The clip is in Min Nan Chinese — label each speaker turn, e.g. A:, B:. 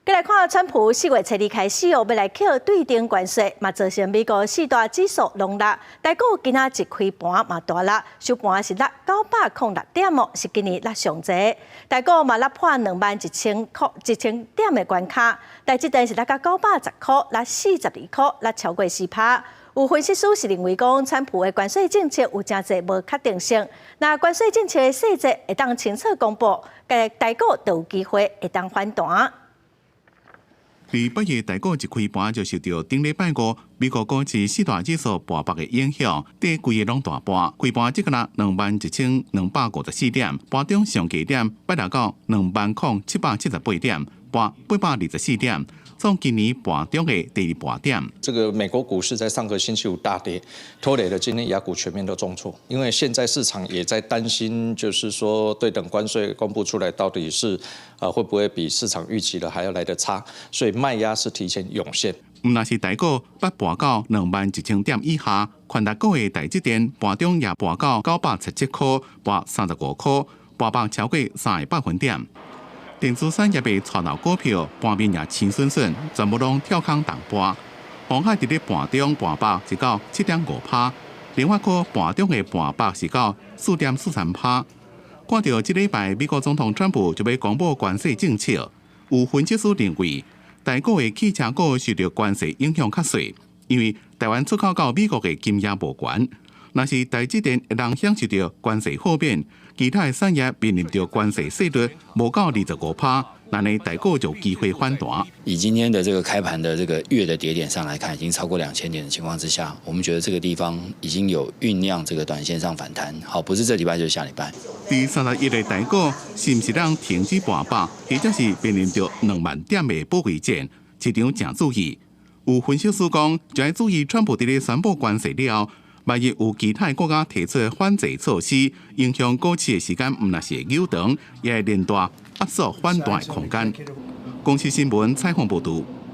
A: 過來看，川普4月初二開始哦，欲來課對等關稅，嘛造成美國四大指數攏落。台股今仔一開盤嘛大落，收盤是落906點哦，是今年落上濟。台股嘛落破21,000塊1000點的關卡，台積電是落到910塊，落42塊，落超過4趴。有分析師是認為講，川普的關稅政策有誠濟無確定性。若關稅政策的細節會當清楚公布，台股就有機會會當反彈。
B: 佇8月台股一開盤就受著頂禮拜五美國股市四大指數跋落的影響，綴規个攏大跋。開盤這個21,254點，盤中上低點擺落到20,778點，跋824點，創今年盤中的第二跋點。
C: 這個美國股市在上個星期五大跌，拖累了今天亞股全面都重挫。因為現在市場也在擔心，就是說對等關稅公布出來，到底是啊會不會比市場預期的還要來得差，所以賣壓是提前湧現。
B: 毋但是台股捌跋到21,000點以下，權值股的台積電盤中也跋到977塊，跋35塊，跋幅超過3個百分點。電子產業的帶頭股票盤面也青筍筍，全部攏跳空重跋。鴻海佇咧盤中跋幅是到7.5趴，聯發科盤中的跋幅是到4.43趴。看著這禮拜美國總統川普就欲公布關稅政策，有分析師認為，台股的汽車股受著關稅影響較細，因為台灣出口到美國的金額無懸。若是台積電會當享受著關稅豁免，其他的產業面臨著關稅稅率無到25趴，按呢台股就有機會反彈。
D: 以今天的這個開盤的這個月的跌點上來看，已經超過2000點的情況之下，我們覺得這個地方已經有醞釀這個短線上反彈。好，不是這禮拜就是下禮拜。
B: 佇31日台股是毋是會停止跋落，或者是面臨著2萬點的保衛戰？市場誠注意。有分析師講，就愛注意川普佇咧宣布關稅了後，萬一有其他國家提出反制措施，影響股市的時間毋但是會扭長，也會連帶壓縮反彈的空間。公視新聞採訪報導。